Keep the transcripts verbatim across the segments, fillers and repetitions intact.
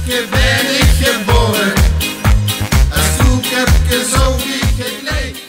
Ge bèn ich gebore, es koeköpke zoog ich het leef.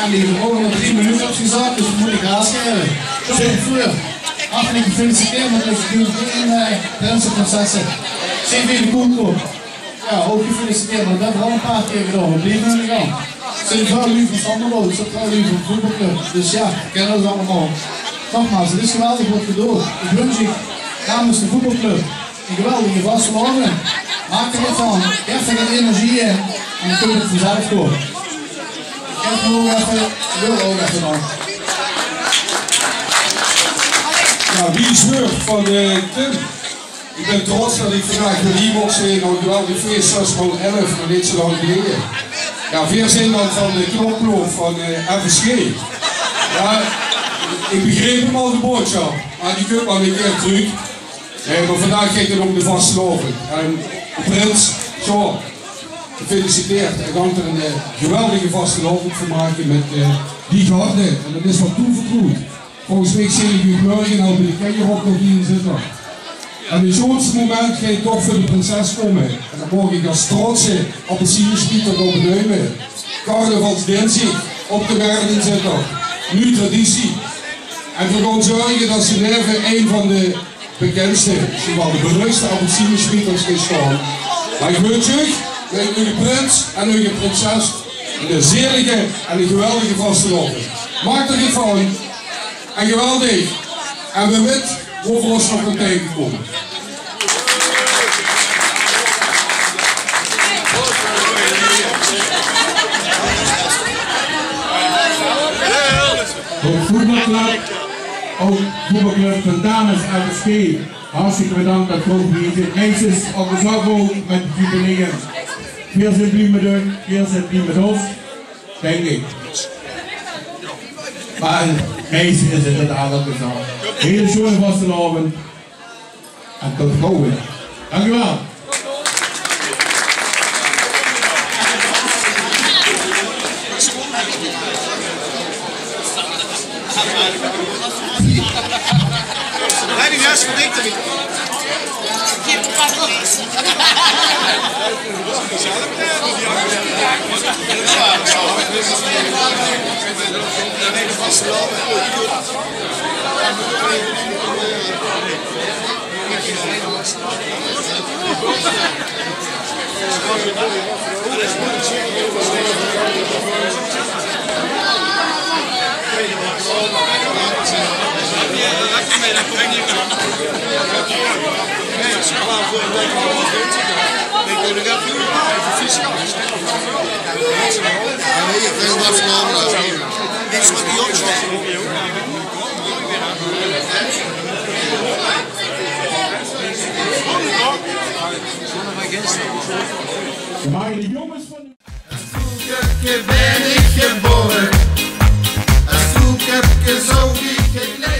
Ja, die hebben ook nog drie minuten op gezag, dus we moeten gaas geven. Zo, veur. Hartelijk gefeliciteerd met deze Q één, eh, prinsen en prinsessen. Zeer veel koel. Ja, ook gefeliciteerd, maar dat hebben we al een paar keer gedaan. We blijven aan de gang. Het zijn vrouw lieve van Sanderlo, het zijn vrouw lieve van de voetbalclub. Dus ja, kennen we ze allemaal. Nogmaals, het is geweldig wat gedoon. Ik wens je namens de voetbalclub een geweldige vastelaovend. Maak er iets van. Geef er wat energie in. En dan komt het vanzelf door. Geef hem ook even, wil ook even dan. Nou, wie is het van de Tim? Ich bön trots det ich vandaag weer hie maag zeen op ein geweldig fees, zös maol elf, nog neet zo lang geleje. Ja, veer zeen dan van de knokploog van, eh, F S G. Ja, ich begreep 'm al, de boodsjap, mer die kump waal ein kier trök. Nae, mer vandaag geit 't óm de vastelaovend. En de prins, zo, gefeliciteerd. Hae geit d'r ein, eh, geweldige vastelaovend van make mit, eh, die garde. En det is waal toevertroewd. Volges mich zeen ich uch mörge al bie de kinjer op de Zitterd. En 't sjoonste moment geit toch veur de prinses kómme. En det maag ich es trotse appelsienenschmieter waal beneume. Carnavalsdinsdig op de Merret in Zitterd. Nuuj traditie. En veer gaon zörge det ze naeve ein van de bekindste, mesjien waal de beruchste appelsienenschmieters geit staon. Mer ich wins uch, mit eure prins en eure prinses, ein zelige en ein geweldige vastelaovend. Maak d'r get van. En geweldig. En wae weit wo veer ós nog taengekómme. Ouch voetbalclub, ouch voetbalclub Fontana's F S G. Hartstikke bedank det geer hie zeet. Meisjes, ouch gezag ouch mit 't jubileum. Veer zeen blie mit uch, veer zeen blie mit ós. Dink ich. Mer meisjes is 't al gezag. Hiel sjoen vastelaovend. En tot gauw weer. Dank u wel. Meine Jungs von As koeköpke bön ich gebore, as koeköpke zoog ich het leef.